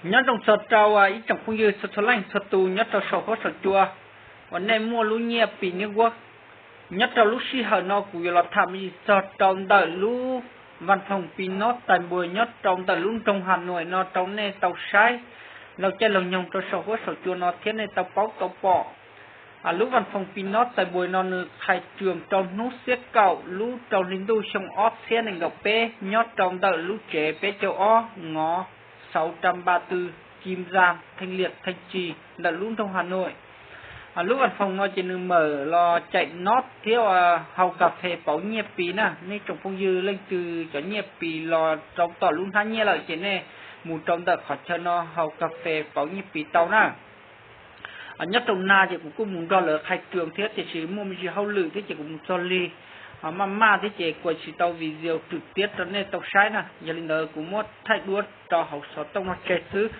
Nyob zoo txog rau ib tsoom phooj ywg txhua txhua leej txhua tus nyob rau saum huab saum cua uas nej muaj lub nyiaj Pi Network. Nyob rau lub sij hawm no kuv yuav los tham me ntsis txog rau ntawm lub vaj foom Pi Noj Tais Npuas nyob rau ntawm lub nroog Has Nuam no rau nej tau saib laug caij laug nyoog rau saum huab saum cua no thiab nej tau paub tau pom. Lub vaj foom Pi Noj Tais Npuas no nws khai trường rau hnub xiab kaum lub rau hli ntuj xyoo ob txhiab nees nkaum peb nyob rau ntawm lub tsev peb caug ob ngõ sáu trăm ba tư Kim Giang, Thanh Liệt, Thanh Trì ntawm lub nroog Has Nuam. Lub vaj foom no ces nws mawm los caim noj thiab ua hau kas fes pauv nyiaj Pi na. Nej tsoom phooj ywg leej twg cov nyiaj Pi los rau tom lub hnab nyiaj lawm ces nej mus rau ntawm qhov chaw no hau kas fes pauv nyiaj Pi tau na. Nyob rau na ces kuv kuj mus nrog lawv khai trường thiab tiam sis muaj me ntsis hauj lwm thiab ces kuv mus txog lig maj maj thiab ces kuas tsis tau video trực tiếp rau nej tau saib na. Yog li ntawd kuv muab thaij duab rau hauv xov tooj no tseg xwb.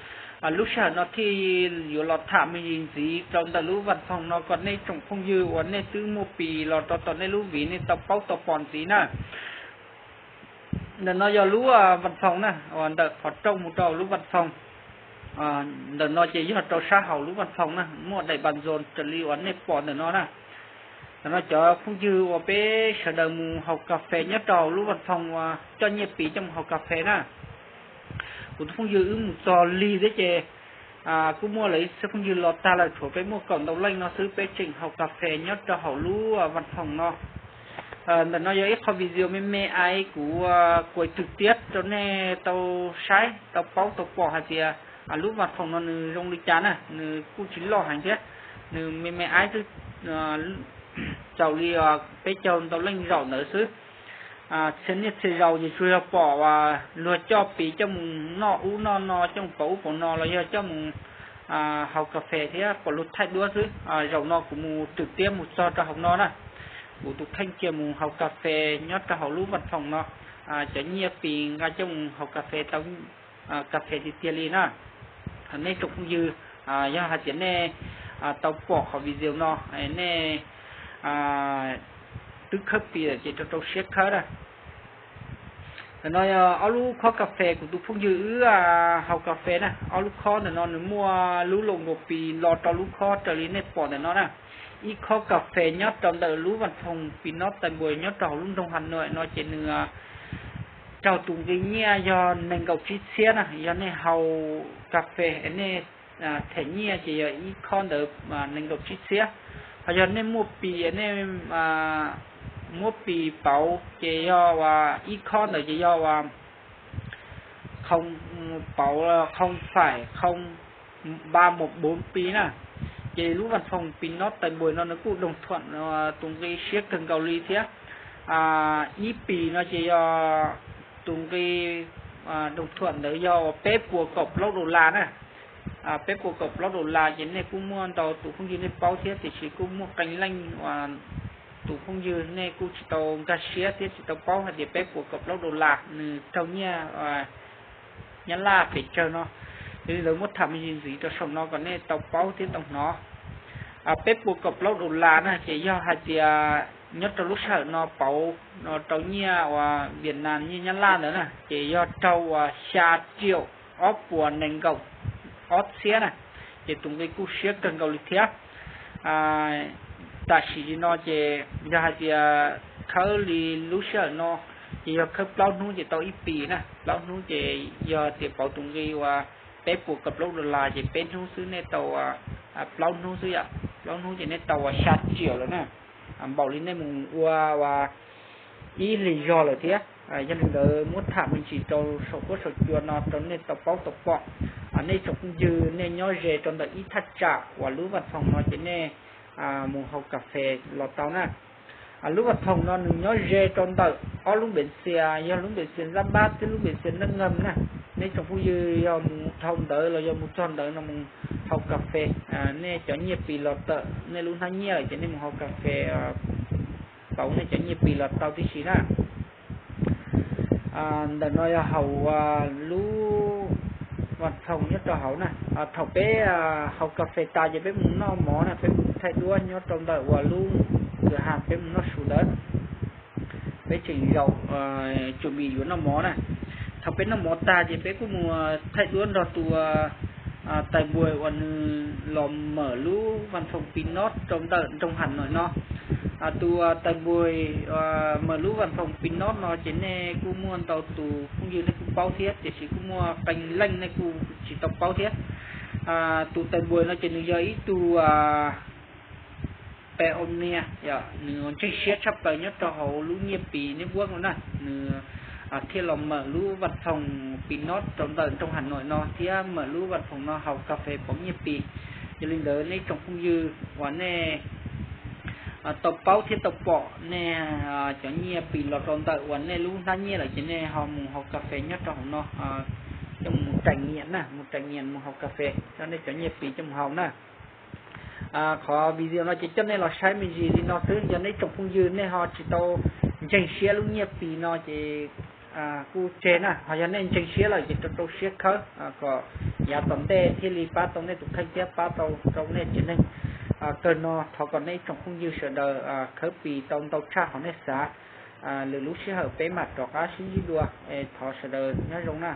Lub sij hawm no thiaj yuav los tham me ntsis ntxiv rau ntawm lub vaj foom no kom nej tsoom phooj ywg uas nej twb muaj Pi los rau tom nej lub viv nej tau paub tau pom ntxiv na. Ntawm no yog lub vaj foom na, uas ntawm qhov rooj mus rau lub vaj foom. Ntawm no ces yog rau sab hauv lub vaj foom na, muaj daim npas ntxos raws li uas nej pom ntawm no na. Ntawm no cov phooj ywg uas peb sawv daws mus haus kas fes nyob rau hauv lub vaj foom uas coj nyiaj Pi coj mus haus kas fes na. Kuv tus phooj ywg wb mus txog lig thiab ces kuj muaj lawv ib txhia phooj ywg los tag lawm, tshuav peb muaj kaum ntau leej no xwb, peb tseem haus kas fes nyob rau hauv lub vaj foom no. Ntawm no yog ib qho video me me aiv kuv kuas trực tiếp rau nej tau saib tau paub tau pom hais tias lub vaj foom no nws zoo li cas na, nws kuj tsis loj heev thiab, nws me me aiv xwb, raws li peb caug ntau leej zaum ntawd xwb. Txhia niaj txhia zaus ces tsuas yog pom luag coj Pi coj mus noj ub noj no, coj mus pauv ub pauv no los yog coj mus haus kas fes thiab pom luag thaij duab xwb. Zaum no kuv mus trực tiếp mus txog rau hauv no na, kuv tus kheej cia mus haus kas fes nyob rau hauv lub vaj foom no. Cov nyiaj Pi nqa coj mus haus kas fes tau kas fes tiag tiag li na. Nej tsoom phooj ywg, yog hais tias nej tau pom qhov video no, nej twb khawb Pi lawm ces rau rau siab khawb na. Ntawm no yog ob lub khob kas fes kuv tus phooj ywg wb haus kas fes na. Ob lub khob ntawm no nws muaj lub logo Pi los rau lub khob raws li nej pom ntawm no na. Ib khob kas fes nyob rau ntawm lub vaj foom Pi Noj Tais Npuas nyob rau hauv lub nroog Has Nuam no ces nws raug tus nqi nyiaj yog nees nkaum tsib txhiab na. Yog nej haus kas fes nej them nyiaj ces yog ib khob ntawd nees nkaum tsib txhiab. Ho yog nej muaj Pi, nej muab Pi pauv ces yog ua ib khob ntawd ces yog ua không, pauv không phẩy không ba một bốn Pi na. Ces lub vaj foom Pi Noj Tais Npuas no nws kuj đồng thuận tus nqi siab kawg nkaus li thiab. Ib Pi no ces yog tus nqi đồng thuận ntawd yog peb puas kaum plaub đô la na. Peb puas kaum plaub đô la ces nej kuj muaj ntau tus phooj ywg nej paub thiab, tiam sis kuj muaj qee leej tus phooj ywg nej kuj tsis tau nkag siab thiab tsis tau paub hais tias peb puas kaum plaub đô la nws raug nyiaj Nyab Laj pes tsawg no. Yog li ntawd muab tham me ntsis ntxiv rau saum no kom nej tau paub thiab tau hnov. Peb puas kaum plaub đô la na ces yog hais tias nyob rau lub sij hawm no pauv no rau nyiaj uas Việt Nam nyiaj Nyab Laj ntawd na ces yog raug uas xya triệu ob puas nees nkaum ob txhiab na, ces tus nqi kuj siab kawg nkaus li thiab. Tam sim li no ces yog hais tias khawb li lub sij hawm no ces yog khawb plaub hnub ces tau ib Pi na, plaub hnub ces yog tias pauv tus nqi uas peb puas kaum plaub đô la ces peb hnub xwb nej tau, plaub hnub xwb yom, plaub hnub ces nej tau uas xya triệu lawm na. Npaum li nej mus ua ib hlis zog lawm thiab. Yog li ntawd muab tham me ntsis rau saum huab saum cua no rau nej tau paub tau pom. Nej tsoom phooj ywg nej nyob ze rau ntawm ib thaj tsam uas lub vaj foom no ces nej mus haus kas fes los tau na. Lub vaj foom no nws nyob ze rau ntawm ob lub npev xias, yog lub npev xias Giáp Bát thiab lub npev xias Nước Ngầm na. Nej tsoom phooj ywg yog mus dhau ntawd los yog mus txog ntawd no mus haus kas fes, nej cov nyiaj Pi los tawm nej lub hnab nyiaj lawm ces nej mus haus kas fes pauv nej cov nyiaj Pi los tau tib si na. Ntawm no yog hauv lub vaj foom nyob rau hauv na. Thaum peb haus kas fes tas ces peb mus noj mov na, peb mus thaij duab nyob rau ntawm uas lub kws has peb mus noj su ntawd. Peb tseem zaum tsuas npis yuav noj mov na. Thaum peb noj mov tag ces peb kuj mus thaij duab nrog tus tais npues uas nws los mawm lub vaj phoom Pi Nod rau ntawm nroog Has Nois no. Tus tais npues mawm lub vaj phoom Pi Nod no ces nej kuj muaj ntau tus phooj ywg nej kuj paub thiab, tiam sis kuj muaj qee leej nej kuj tsis tau paub thiab. Tus tais npues no ces nws yog ib tug pe o nia, nws ntseeg siab tshaj plaws nyob rau hauv lub nyiaj Pi network no na. Nws thiaj los mawm lub vaj phoom Pi Nod rau ntawm nroog Has Nois no thiab mawm lub vaj phoom no haus kas fes pauv nyiaj Pi. Yog li ntawd nej tsoom phooj ywg uas nej tau paub thiab tau pom nej cov nyiaj Pi los rau ntawm uas nej lub hnab nyiaj lawm ces nej ho mus haus kas fes nyob rau hauv no, coj mus rais nyiam na, mus rais nyiam mus haus kas fes coj nej cov nyiaj Pi coj mus haus na. Qhov video no ces coj nej los saib me ntsis li no xwb, yog nej tsoom phooj ywg nej ho tsis tau ntseeg siab lub nyiaj Pi no ces kuj tseg na, ho yog nej ntseeg siab lawm ces rau rau siab khawb kom yav tom ntej thiaj li pab tau nej tus kheej thiab pab tau rau nej tsev neeg. Kawg no thov kom nej tsoom phooj ywg sawv daws khawb Pi tau ntau tshaj qhov nej xav. Lwm lub sij hawm peb mam rov qab sib ntsib dua, thov sawv daws nyob zoo na.